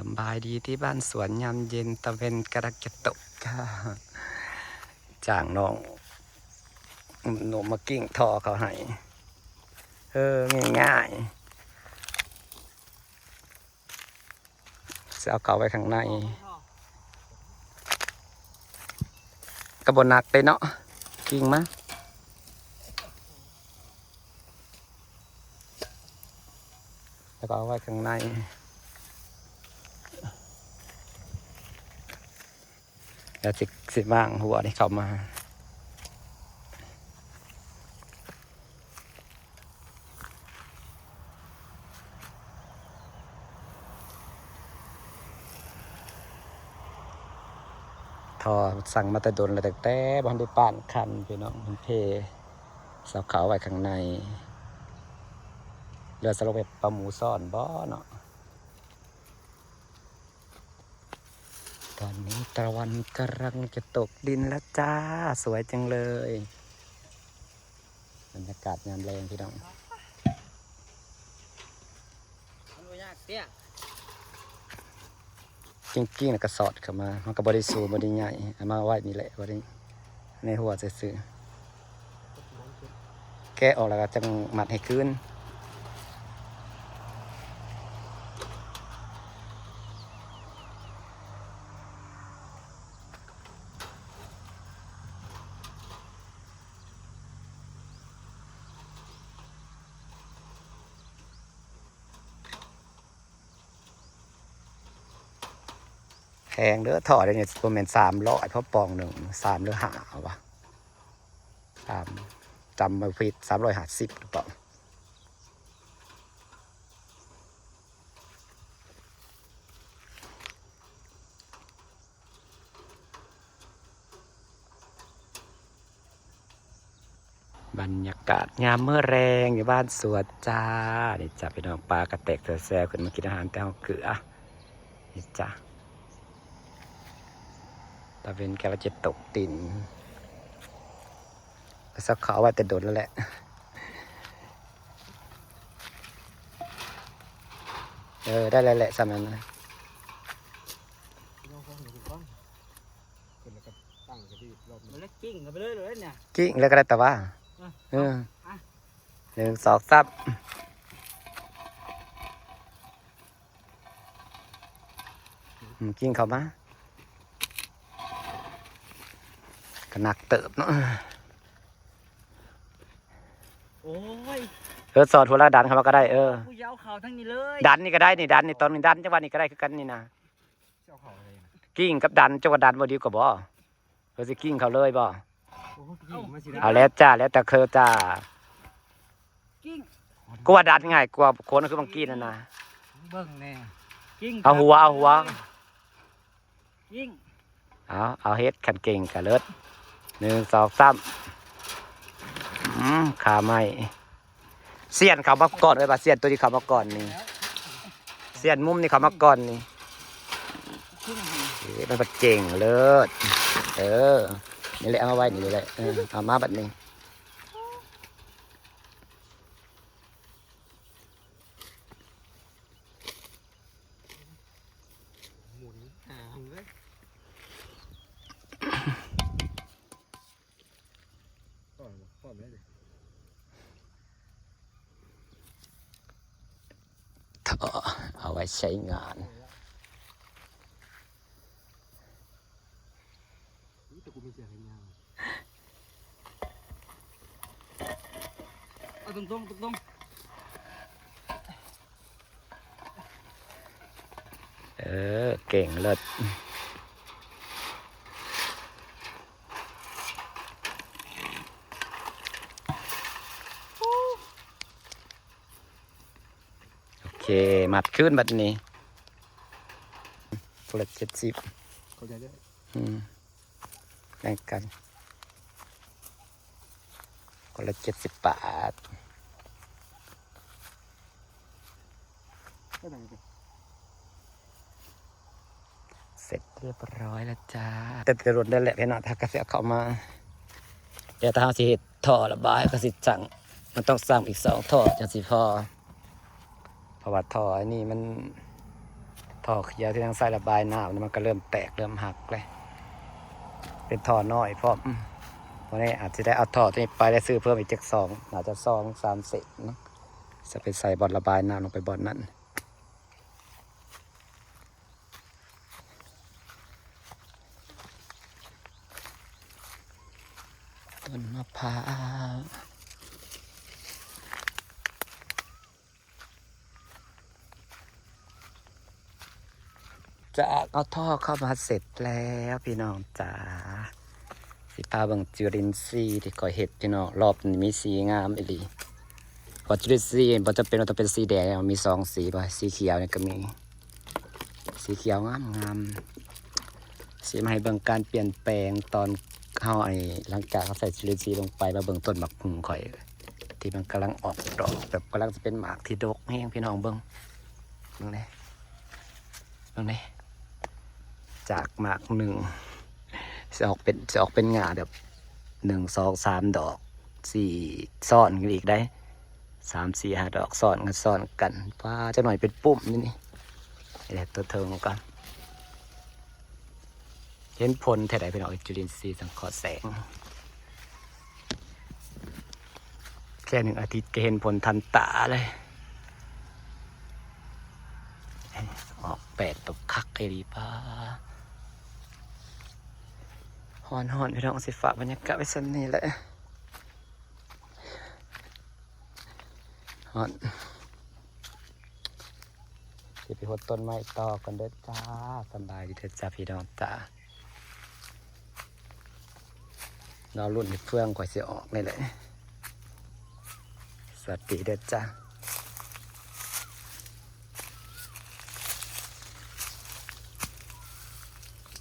ສຳບາຍດີທີ່ບ້ານສວນຍາມເຢັນ ຕາເວັນກຳລັງຈະຕົກ. ຈ້າງນ້ອງໜຸ່ມມາກິ້ງທໍ່ເຂົ້າໃຫ້ ເອີ ງ່າຍໆ. ຊິເອົາເຂົ້າໄວ້ຂ້າງໃນ ກໍບໍ່ໜັກເດ້ເນາະ ກິ້ງມາ ແລ້ວກໍເອົາໄວ້ຂ້າງໃນ ແລ້ວຊິ ຊິວາງຫົວນີ້ເຂົ້າມາ. ທໍ່ສັ່ງມາແຕ່ດົນແລ້ວ ຕັ້ງແຕ່ບໍ່ທັນໄດ້ປານຄັນ ພີ່ນ້ອງ ມັນເພ ເອົາເຂົ້າໄວ້ຂ້າງໃນ ເຫຼືອສະລົບໃຫ້ປາໝູຊ້ອນບໍ່ເນາະ. ຕອນນີ້ຕາເວັນກຳລັງຈະຕົກດິນແລ້ວຈ້າ ສວຍຈັງເລີຍ ບັນຍາກາດຍາມແລງພີ່ນ້ອງ. ມັນບໍ່ຍາກເດ້ ກິ້ງໆ ແລ້ວກໍສອດເຂົ້າມາ ມັນກໍບໍ່ໄດ້ສູງບໍ່ໄດ້ໃຫຍ່ ເອົາມາໄວ້ນີ້ແຫຼະ ບໍ່ໄດ້ ໃນຫົວຊື່ໆ ແກະອອກແລ້ວກໍຈັ່ງມັດໃຫ້ຄືນ. ແພງເດີ້ ທໍ່ດຽວນີ້ບໍ່ແມ່ນສາມຮ້ອຍ ເພາະປ່ອງໜຶ່ງ ສາມຫຼືຫ້າວະ ສາມ ຈຳບໍ່ຜິດ ສາມຮ້ອຍຫ້າສິບ ຫຼືເປົ່າ. ບັນຍາກາດຍາມມື້ແລງຢູ່ບ້ານສວນຈ້າ ນີ້ຈ້າ ພີ່ນ້ອງ ປາກະແຕກແຊວໆ ຂຶ້ນມາກິນອາຫານແຕ່ຫ້ອງເກືອ ນີ້ຈ້າ ຕາເວັນກຳລັງຈະຕົກດິນ ກໍເອົາເຂົ້າໄວ້ແຕ່ດົນແລ້ວແຫຼະ ເອີ ໄດ້ແລ້ວແຫຼະ ສ່ຳນັ້ນນະ. ຂຶ້ນແລ້ວກໍຕັ້ງສະຕິລອບໜຶ່ງ ແລ້ວກິ້ງເຂົ້າໄປເລີຍເລີຍນີ້ ກິ້ງແລ້ວກໍໄດ້ຕາວ່າ ເອີ ເອີ ອ່ະ ໜຶ່ງ ສອງ ສາມ ອືມ ກິ້ງເຂົ້າມາ ກໍໜັກເຕີບເນາະ. ໂອ້ຍ ເອີ ສອດຫົວແລ້ວດັນເຂົ້າມາກໍໄດ້ ເອີ ກູຈະເອົາເຂົ້າທາງນີ້ເລີຍ ດັນນີ້ກໍໄດ້ນີ້ ດັນນີ້ ຕອນນີ້ດັນ ຈັງຫວະນີ້ກໍໄດ້ຄືກັນນີ້ນະ ຊິເອົາເຂົ້າໄດ້ນະ ກິ້ງກັບດັນ ເຈົ້າວ່າດັນບໍ່ດີກວ່າບໍ່? ເອີ ຊິກິ້ງເຂົ້າເລີຍບໍ່? ໂອ້ຍ ກິ້ງມັນຊິໄດ້ ເອົາແລ້ວຈ້າ ແລ້ວແຕ່ເຄີຈ້າ ກິ້ງ ກູວ່າດັນງ່າຍກວ່າຄົນ ຄືບາງກີ້ນັ້ນນະ ເບິ່ງແນ່ ກິ້ງ ເອົາຫົວ ເອົາຫົວ ຍິງ ເອົາ ເອົາເຮັດ ຄັນເກັ່ງກະເລີດ ໜຶ່ງ ສອງ ສາມ ອືມ ຄາໄມ້ ສ່ຽນເຂົ້າມາກ່ອນເອີຍ ວ່າສ່ຽນໂຕນີ້ເຂົ້າມາກ່ອນນີ້ ສ່ຽນມຸມນີ້ເຂົ້າມາກ່ອນນີ້ ເອີ ມັນປະເກັ່ງເລີດ ເອີ ນີ້ແຫຼະ ເອົາມາໄວ້ນີ້ແຫຼະ ເອີ ເອົາມາບັດນີ້. ໝູນຫາເລີຍ ຕ້ອນ ຕ້ອນໄດ້ເລີຍ ທໍ່ເອົາໄວ້ໃຊ້ງານ ແຕ່ກູມີເສື້ອແຂນຍາວ ເອົາຕົງໆ ຕົງໆ ເອີ ເກັ່ງເລີດ ໂອເຄ ມັດຄືນບັດນີ້ ຄົນລະເຈັດສິບ ເຂົ້າໃຈເດີ້ ອືມ ແບ່ງກັນ ຄົນລະເຈັດສິບບາດ ເສັດຮຽບຮ້ອຍແລ້ວຈ້າ ແຕ່ ແຕ່ດົນໄດ້ແຫຼະພີ່ນ້ອງ ຖ້າກະຊິເອົາເຂົ້າມາ ແຕ່ຖ້າເຮົາຊິເຮັດທໍ່ລະບາຍ ກະຊິສັ່ງ ມັນຕ້ອງສັ່ງອີກສອງທໍ່ຈັ່ງຊິພໍ ເພາະວ່າທໍ່ອັນນີ້ມັນ ເ ທໍ່ຂຽວທີ່ທາງໃສ່ລະບາຍນ້ຳນີ້ ມັນກໍເລີ່ມແຕກເລີ່ມຫັກເລີຍ ເປັນທໍ່ນ້ອຍພ້ອມ. ວັນນີ້ອາດຊິໄດ້ເອົາທໍ່ຕົວນີ້ໄປ ແລະ ຊື້ເພີ່ມອີກຈັກສອງ ໜ້າຈະສອງສາມເສັ້ນເນາະ ຈະໄປໃສ່ບ່ອນລະບາຍນ້ຳ ລົງໄປບ່ອນນັ້ນ. ຕົ້ນມະພ້າວ ຈາກເອົາທໍ່ເຂົ້າມາເສັດແລ້ວ ພີ່ນ້ອງຈ໋າ. ຊິພາເບິ່ງຈຸລິນຊີທີ່ຂ້ອຍເຮັດພີ່ນ້ອງ ລອບນີ້ມີສີງາມອີ່ຫຼີ. ເພາະຈຸລິນຊີບໍ່ຈຳເປັນວ່າຕ້ອງເປັນສີແດງ ມີສອງສີ ບໍ່ ສີຂຽວນີ້ກໍມີ ສີຂຽວງາມໆ. ຊິມາໃຫ້ເບິ່ງການປ່ຽນແປງຕອນເຮົາ ໄອ້ ຫຼັງຈາກເຮົາໃສ່ຈຸລິນຊີລົງໄປ. ມາເບິ່ງຕົ້ນໝາກຫຸ່ງຂ້ອຍ ທີ່ມັນກຳລັງອອກດອກ ແບບກຳລັງຈະເປັນໝາກທີ່ດົກແຮງ ພີ່ນ້ອງເບິ່ງ ເບິ່ງແດ່ ເບິ່ງແດ່. ຈາກໝາກໜຶ່ງ ຊິອອກເປັນ ຊິອອກເປັນງ່າແບບ ໜຶ່ງ ສອງ ສາມ ດອກ ສີ່ ຊ້ອນກັນອີກໄດ໋ ສາມ ສີ່ ຫ້າ ດອກ ຊ້ອນກັນ ຊ້ອນກັນ. ປ້າ ຈັກໜ້ອຍເປັນປຸ່ມນີ້ ນີ້ ນີ້ແຫຼະ ຕົວເທິງກ່ອນ. ເຫັນຜົນແທ້ໃດ໋ ພີ່ນ້ອງ ຈຸລິນຊີສັງເຄາະແສງ ແຄ່ໜຶ່ງອາທິດກໍເຫັນຜົນທັນຕາເລີຍ. ອອກແປດຕົວຄັກອີ່ຫຼີ ປ້າ. ຮ້ອນໆ ພີ່ນ້ອງ ຊິຝາກບັນຍາກາດໄວ້ສ່ຳນີ້ແຫຼະ ຮ້ອນ. ຊິໄປຫົດຕົ້ນໄມ້ຕໍ່ກ່ອນເດີຈ້າ. ສະບາຍດີເດີຈ້າ ພີ່ນ້ອງຈ້າ. ລໍລຸ້ນເຫັດເຟືອງຂ້ອຍຊິອອກນີ້ແຫຼະ. ສະຫວັດດີເດີຈ້າ.